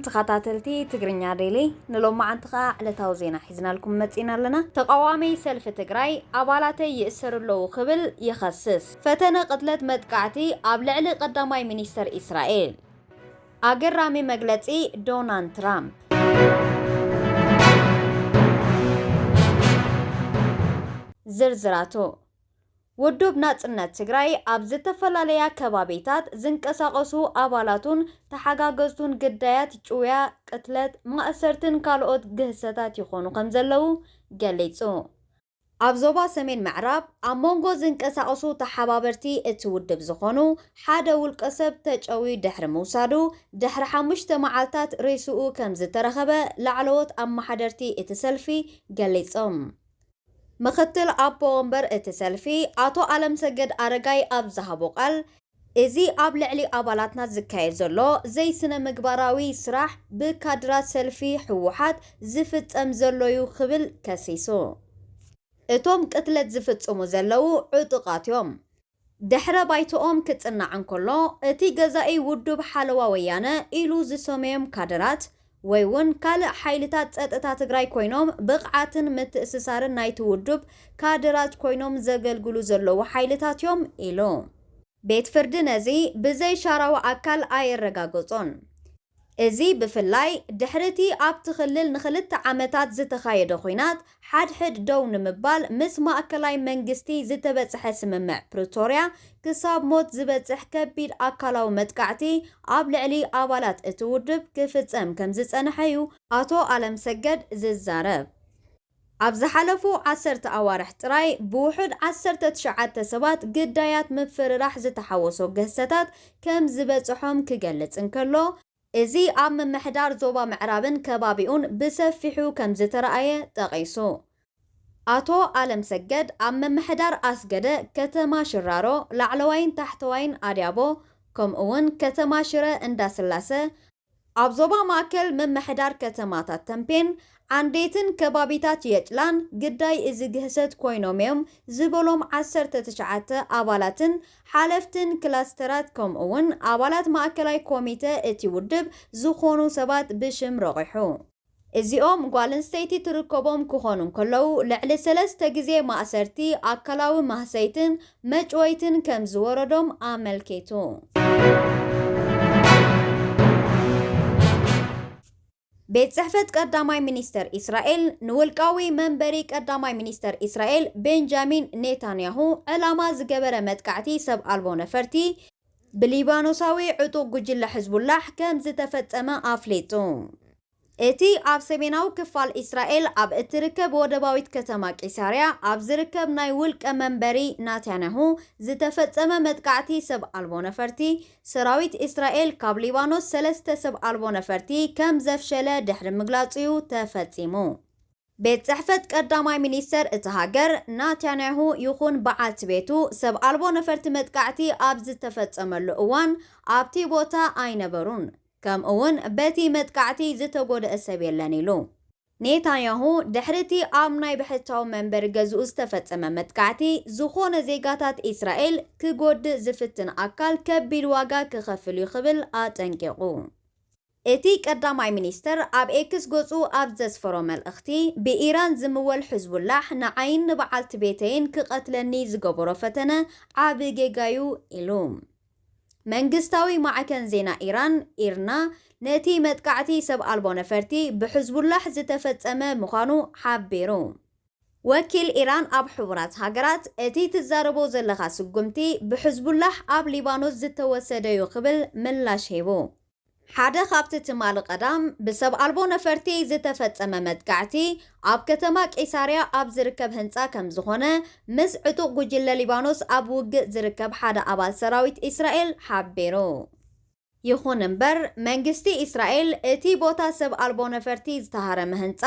ተኸታተልቲ ትግርኛ ዴሊ፣ ንሎማዓንቲ ኸኣ ዕለታዊ ዜና ሒዝናልኩም መጺና ኣለና። ተቓዋሚ ሰልፊ ትግራይ ኣባላተይ ይእሰሩ ኣለዉ ክብል ይኸስስ። ፈተነ ቅትለት መጥቃዕቲ ኣብ ልዕሊ ቀዳማይ ሚኒስተር እስራኤል። ኣገራሚ መግለጺ ዶናልድ ትራምፕ። ዝርዝራቱ። ውድብ ናጽነት ትግራይ ኣብ ዝተፈላለያ ከባቢታት ዝንቀሳቐሱ ኣባላቱን ተሓጋገዝቱን ግዳያት ጭውያ፣ ቅትለት፣ ማእሰርትን ካልኦት ግህሰታት ይኾኑ ከም ዘለዉ ገሊጹ። ኣብ ዞባ ሰሜን ምዕራብ ኣብ መንጎ ዝንቀሳቐሱ ተሓባበርቲ እቲ ውድብ ዝኾኑ ሓደ ውልቀ ሰብ ተጨውዩ ድሕሪ ምውሳዱ፣ ድሕሪ ሓሙሽተ መዓልታት ሬስኡ ከም ዝተረኸበ ላዕለዎት ኣመሓደርቲ እቲ ሰልፊ ገሊጾም። ምኽትል ኣቦ ወንበር እቲ ሰልፊ ኣቶ ኣለምሰገድ ኣረጋይ ኣብ ዝሃቦ ቃል፣ እዚ ኣብ ልዕሊ ኣባላትና ዝካየድ ዘሎ ዘይስነ ምግባራዊ ስራሕ ብካድራት ሰልፊ ህወሓት ዝፍጸም ዘሎ'ዩ ክብል ከሲሱ። እቶም ቅትለት ዝፍጽሙ ዘለዉ ዕጡቓት እዮም። ድሕረ ባይትኦም ክጽናዕ እንከሎ፣ እቲ ገዛኢ ውድብ ሓለዋ ወያነ ኢሉ ዝሰመዮም ካድራት ወይ እውን ካልእ ሓይልታት ጸጥታ ትግራይ ኮይኖም ብቕዓትን ምትእስሳርን ናይቲ ውድብ ካድራት ኮይኖም ዘገልግሉ ዘለዉ ሓይልታት እዮም ኢሉ። ቤት ፍርዲ ነዚ ብዘይ ሻራዊ ኣካል ኣየረጋገጾን። እዚ ብፍላይ ድሕሪ እቲ ኣብቲ ክልል ንኽልተ ዓመታት ዝተኻየደ ኲናት ሓድሕድ ደው ንምባል ምስ ማእከላይ መንግስቲ ዝተበጽሐ ስምምዕ ፕሪቶርያ ክሳብ ሞት ዝበጽሕ ከቢድ ኣካላዊ መጥቃዕቲ ኣብ ልዕሊ ኣባላት እቲ ውድብ ክፍጸም ከም ዝጸንሐ እዩ ኣቶ ኣለምሰገድ ዝዛረብ። ኣብ ዝሓለፉ ዓሰርተ ኣዋርሕ ጥራይ ብውሑድ ዓሰርተ ትሽዓተ ሰባት ግዳያት ምፍርራሕ ዝተሓወሶ ግህሰታት ከም ዝበጽሖም ክገልጽ እንከሎ፣ እዚ ኣብ ምምሕዳር ዞባ ምዕራብን ከባቢኡን ብሰፊሑ ከም ዝተረኣየ ጠቒሱ። ኣቶ ኣለምሰገድ ኣብ ምምሕዳር ኣስገደ፣ ከተማ ሽራሮ፣ ላዕለዋይን ታሕተዋይን ኣድያቦ፣ ከምኡ'ውን ከተማ ሽረ እንዳስላሰ፣ ኣብ ዞባ ማእከል ምምሕዳር ከተማታት ተምፔን፣ ዓንዴትን ከባቢታት የጭላን ግዳይ እዚ ግህሰት ኮይኖም እዮም ዝበሎም ዓሰርተ ትሽዓተ ኣባላትን ሓለፍትን ክላስተራት ከምኡ'ውን ኣባላት ማእከላይ ኮሚተ እቲ ውድብ ዝኾኑ ሰባት ብሽም ረቑሑ። እዚኦም ጓል ኣንስተይቲ ትርከቦም ክኾኑ እንከለዉ፣ ልዕሊ ሰለስተ ግዜ ማእሰርቲ፣ ኣካላዊ ማህሰይትን መጭወይትን ከም ዝወረዶም ኣመልኪቱ። ቤት ጽሕፈት ቀዳማይ ሚኒስተር እስራኤል ንውልቃዊ መንበሪ ቀዳማይ ሚኒስተር እስራኤል ቤንጃሚን ኔታንያሁ ዕላማ ዝገበረ መጥቃዕቲ ሰብ ኣልቦ ነፈርቲ ብሊባኖሳዊ ዕጡቕ ጉጅለ ሕዝቡላሕ ከም ዝተፈጸመ ኣፍሊጡ። እቲ ኣብ ሰሜናዊ ክፋል እስራኤል ኣብ እትርከብ ወደባዊት ከተማ ቂሳርያ ኣብ ዝርከብ ናይ ውልቀ መንበሪ ናታንያሁ ዝተፈጸመ መጥቃዕቲ ሰብ ኣልቦ ነፈርቲ፣ ሰራዊት እስራኤል ካብ ሊባኖስ ሰለስተ ሰብ ኣልቦ ነፈርቲ ከም ዘፍሸለ ድሕሪ ምግላጹ'ዩ ተፈጺሙ። ቤት ጽሕፈት ቀዳማይ ሚኒስተር እታ ሃገር፣ ናታንያሁ ይኹን በዓልቲ ቤቱ፣ ሰብ ኣልቦ ነፈርቲ መጥቃዕቲ ኣብ ዝተፈጸመሉ እዋን ኣብቲ ቦታ ኣይነበሩን፣ ከምኡ'ውን በቲ መጥቃዕቲ ዝተጎድአ ሰብ የለን ኢሉ። ኔታንያሁ፣ ድሕሪ እቲ ኣብ ናይ ብሕታዊ መንበሪ ገዝኡ ዝተፈጸመ መጥቃዕቲ፣ ዝኾነ ዜጋታት እስራኤል ክጎድእ ዝፍትን ኣካል ከቢድ ዋጋ ክኸፍል እዩ ክብል ኣጠንቂቑ። እቲ ቀዳማይ ሚኒስተር ኣብ ኤክስ ገጹ ኣብ ዘስፈሮ መልእኽቲ፣ ብኢራን ዝምወል ሕዝቡላሕ ንዓይን ንበዓልቲ ቤተይን ክቐትለኒ ዝገበሮ ፈተነ ዓቢ ጌጋ'ዩ ኢሉ። መንግስታዊ ማዕከን ዜና ኢራን፣ ኢርና፣ ነቲ መጥቃዕቲ ሰብ ኣልቦ ነፈርቲ ብሕዝቡላሕ ዝተፈጸመ ምዃኑ ሓቢሩ። ወኪል ኢራን ኣብ ሕቡራት ሃገራት፣ እቲ ትዛረቦ ዘለኻ ስጉምቲ ብሕዝቡላሕ ኣብ ሊባኖስ ዝተወሰደ'ዩ ክብል ምላሽ ሂቡ። ሓደ ካብቲ ትማሊ ቀዳም ብሰብ ኣልቦ ነፈርቲ ዝተፈጸመ መጥቃዕቲ ኣብ ከተማ ቂሳርያ ኣብ ዝርከብ ህንጻ ከም ዝኾነ ምስ ዕጡቕ ጉጅለ ሊባኖስ ኣብ ውግእ ዝርከብ ሓደ ኣባል ሰራዊት እስራኤል ሓቢሩ። ይኹን እምበር፣ መንግስቲ እስራኤል እቲ ቦታ ሰብ ኣልቦ ነፈርቲ ዝተሃረመ ህንጻ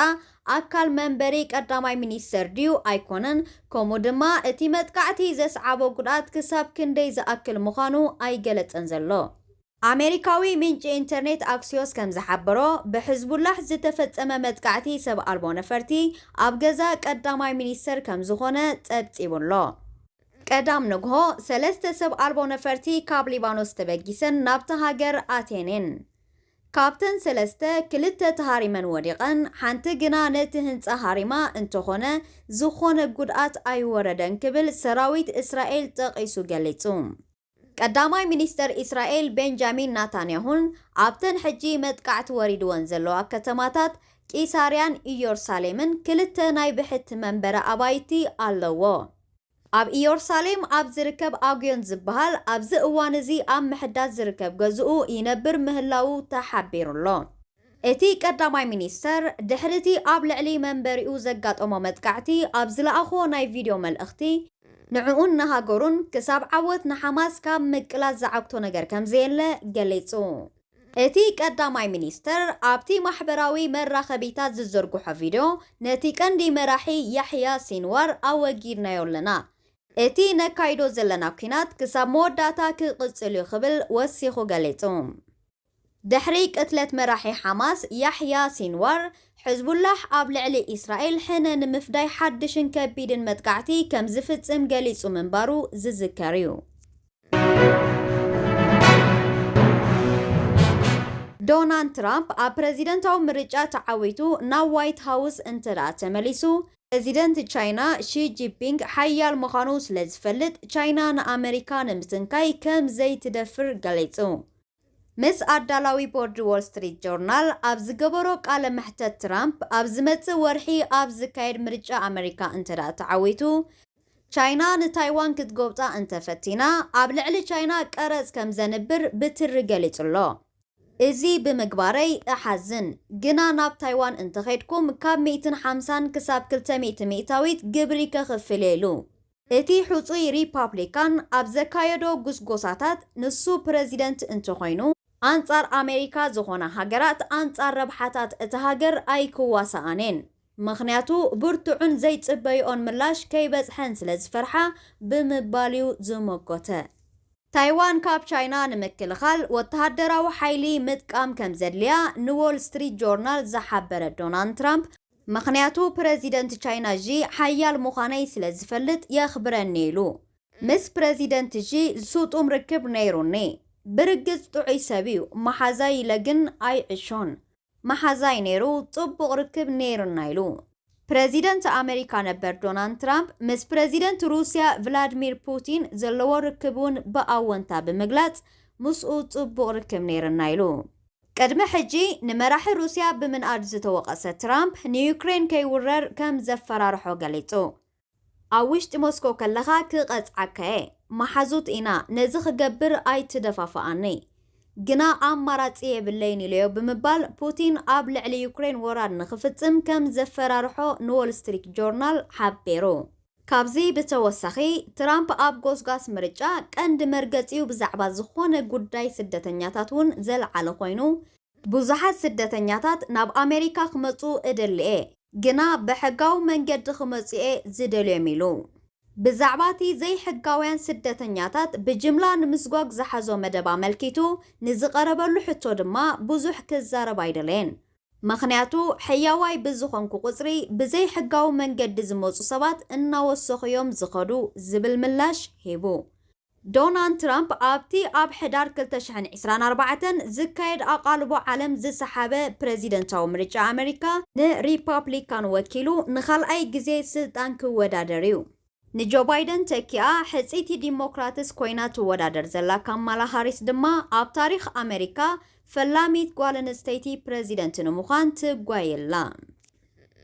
ኣካል መንበሪ ቀዳማይ ሚኒስተር ድዩ ኣይኮነን፣ ከምኡ ድማ እቲ መጥቃዕቲ ዘስዓቦ ጉድኣት ክሳብ ክንደይ ዝኣክል ምዃኑ ኣይገለጸን ዘሎ። ኣሜሪካዊ ምንጪ ኢንተርኔት ኣክሲዮስ ከም ዝሓበሮ፣ ብሕዝቡላሕ ዝተፈጸመ መጥቃዕቲ ሰብ ኣልቦ ነፈርቲ ኣብ ገዛ ቀዳማይ ሚኒስተር ከም ዝኾነ ጸብጺቡ ኣሎ። ቀዳም ንግሆ፣ ሰለስተ ሰብ ኣልቦ ነፈርቲ ካብ ሊባኖስ ተበጊሰን ናብታ ሃገር ኣትየን እየን። ካብተን ሰለስተ፣ ክልተ ተሃሪመን ወዲቐን፣ ሓንቲ ግና ነቲ ህንጻ ሃሪማ እንተኾነ ዝኾነ ጉድኣት ኣይወረደን ክብል ሰራዊት እስራኤል ጠቒሱ ገሊጹ። ቀዳማይ ሚኒስተር እስራኤል ቤንጃሚን ናታንያሁን ኣብተን ሕጂ መጥቃዕቲ ወሪድወን ዘለዋ ከተማታት ቂሳርያን ኢየሩሳሌምን ክልተ ናይ ብሕቲ መንበሪ ኣባይቲ ኣለዎ። ኣብ ኢየሩሳሌም ኣብ ዝርከብ ኣጉዮን ዝበሃል ኣብዚ እዋን እዚ ኣብ ምሕዳስ ዝርከብ ገዝኡ ይነብር ምህላዉ ተሓቢሩ ኣሎ። እቲ ቀዳማይ ሚኒስተር ድሕሪ እቲ ኣብ ልዕሊ መንበሪኡ ዘጋጠሞ መጥቃዕቲ ኣብ ዝለኣኾ ናይ ቪድዮ መልእኽቲ፣ ንዕኡን ንሃገሩን ክሳብ ዓወት ንሓማስ ካብ ምቅላስ ዝዓግቶ ነገር ከም ዘየለ ገሊጹ። እቲ ቀዳማይ ሚኒስተር ኣብቲ ማሕበራዊ መራኸቢታት ዝዘርግሖ ቪድዮ፣ ነቲ ቀንዲ መራሒ ያሕያ ሲንዋር ኣወጊድናዮ ኣለና። እቲ ነካይዶ ዘለና ኲናት ክሳብ መወዳእታ ክቕጽል እዩ ክብል ወሲኹ ገሊጹ። ድሕሪ ቅትለት መራሒ ሓማስ ያሕያ ሲንዋር፣ ሕዝቡላህ ኣብ ልዕሊ እስራኤል ሕነ ንምፍዳይ ሓድሽን ከቢድን መጥቃዕቲ ከም ዝፍጽም ገሊጹ ምንባሩ ዝዝከር እዩ። ዶናልድ ትራምፕ ኣብ ፕረዚደንታዊ ምርጫ ተዓዊቱ ናብ ዋይት ሃውስ እንተ ደኣ ተመሊሱ፣ ፕረዚደንት ቻይና ሺ ጂንፒንግ ሓያል ምዃኑ ስለ ዝፈልጥ፣ ቻይና ንኣመሪካ ንምትንካይ ከም ዘይትደፍር ገሊጹ። ምስ ኣዳላዊ ቦርድ ዎል ስትሪት ጆርናል ኣብ ዝገበሮ ቃለ መሕተት፣ ትራምፕ ኣብ ዝመጽእ ወርሒ ኣብ ዝካየድ ምርጫ ኣመሪካ እንተ ደኣ ተዓዊቱ፣ ቻይና ንታይዋን ክትጎብጣ እንተፈቲና፣ ኣብ ልዕሊ ቻይና ቀረጽ ከም ዘንብር ብትሪ ገሊጹ ኣሎ። እዚ ብምግባረይ እሓዝን፣ ግና ናብ ታይዋን እንተኸድኩም ካብ ሚእትን ሓምሳን ክሳብ ክልተ ሚእቲ ሚእታዊት ግብሪ ከኽፍል እየ ኢሉ። እቲ ሕጹይ ሪፓብሊካን ኣብ ዘካየዶ ጉስጎሳታት፣ ንሱ ፕረዚደንት እንተኾይኑ፣ ኣንጻር ኣሜሪካ ዝኾና ሃገራት ኣንጻር ረብሓታት እታ ሃገር ኣይክዋሳኣን እየን፣ ምኽንያቱ ብርቱዕን ዘይጽበይኦን ምላሽ ከይበጽሐን ስለ ዝፈርሓ ብምባል እዩ ዝሞጎተ። ታይዋን ካብ ቻይና ንምክልኻል ወተሃደራዊ ሓይሊ ምጥቃም ከም ዘድልያ ንዎል ስትሪት ጆርናል ዝሓበረ ዶናልድ ትራምፕ፣ ምኽንያቱ ፕረዚደንት ቻይና ዢ ሓያል ምዃነይ ስለ ዝፈልጥ የኽብረኒ ኢሉ። ምስ ፕረዚደንት ዢ ስጡም ርክብ ነይሩኒ። ብርግጽ ጥዑይ ሰብ እዩ፣ መሓዛይ ኢለ ግን ኣይዕሾን። መሓዛይ ነይሩ፣ ጽቡቕ ርክብ ነይርና ኢሉ። ፕረዚደንት ኣመሪካ ነበር ዶናልድ ትራምፕ ምስ ፕረዚደንት ሩስያ ቭላድሚር ፑቲን ዘለዎ ርክብ እውን ብኣወንታ ብምግላጽ፣ ምስኡ ጽቡቕ ርክብ ነይርና ኢሉ። ቅድሚ ሕጂ ንመራሒ ሩስያ ብምንኣድ ዝተወቐሰ ትራምፕ፣ ንዩክሬን ከይውረር ከም ዘፈራርሖ ገሊጹ። ኣብ ውሽጢ ሞስኮ ከለኻ ክቐጽዓካ እየ። መሓዙት ኢና፣ ነዚ ክገብር ኣይትደፋፍኣኒ። ግና ኣማራጺ የብለይን ኢለዮ ብምባል ፑቲን ኣብ ልዕሊ ዩክሬን ወራር ንኽፍጽም ከም ዘፈራርሖ ንዎል ስትሪት ጆርናል ሓቢሩ። ካብዚ ብተወሳኺ፣ ትራምፕ ኣብ ጎስጓስ ምርጫ ቀንዲ መርገጺኡ ብዛዕባ ዝኾነ ጉዳይ ስደተኛታት እውን ዘልዓለ ኮይኑ፣ ብዙሓት ስደተኛታት ናብ ኣሜሪካ ክመጹ እደሊ እየ፣ ግና ብሕጋዊ መንገዲ ክመጹ እየ ዝደልዮም ኢሉ። ብዛዕባ እቲ ዘይሕጋውያን ስደተኛታት ብጅምላ ንምስጓግ ዝሓዞ መደብ ኣመልኪቱ ንዝቐረበሉ ሕቶ ድማ ብዙሕ ክዛረብ ኣይደለየን። ምኽንያቱ ሕያዋይ ብዝኾንኩ ቁጽሪ ብዘይሕጋዊ መንገዲ ዝመጹ ሰባት እናወሰኹ እዮም ዝኸዱ ዝብል ምላሽ ሂቡ። ዶናልድ ትራምፕ ኣብቲ ኣብ ሕዳር ክልተ ሽሕን ዕስራን ኣርባዕተን ዝካየድ ኣቓልቦ ዓለም ዝሰሓበ ፕረዚደንታዊ ምርጫ ኣመሪካ ንሪፓብሊካን ወኪሉ ንኻልኣይ ግዜ ስልጣን ክወዳደር እዩ። ንጆ ባይደን ተኪኣ ሕጽይቲ ዲሞክራትስ ኮይና ትወዳደር ዘላ ካማላ ሃሪስ ድማ ኣብ ታሪኽ ኣመሪካ ፈላሚት ጓል ኣንስተይቲ ፕረዚደንት ንምዃን ትጓየላ።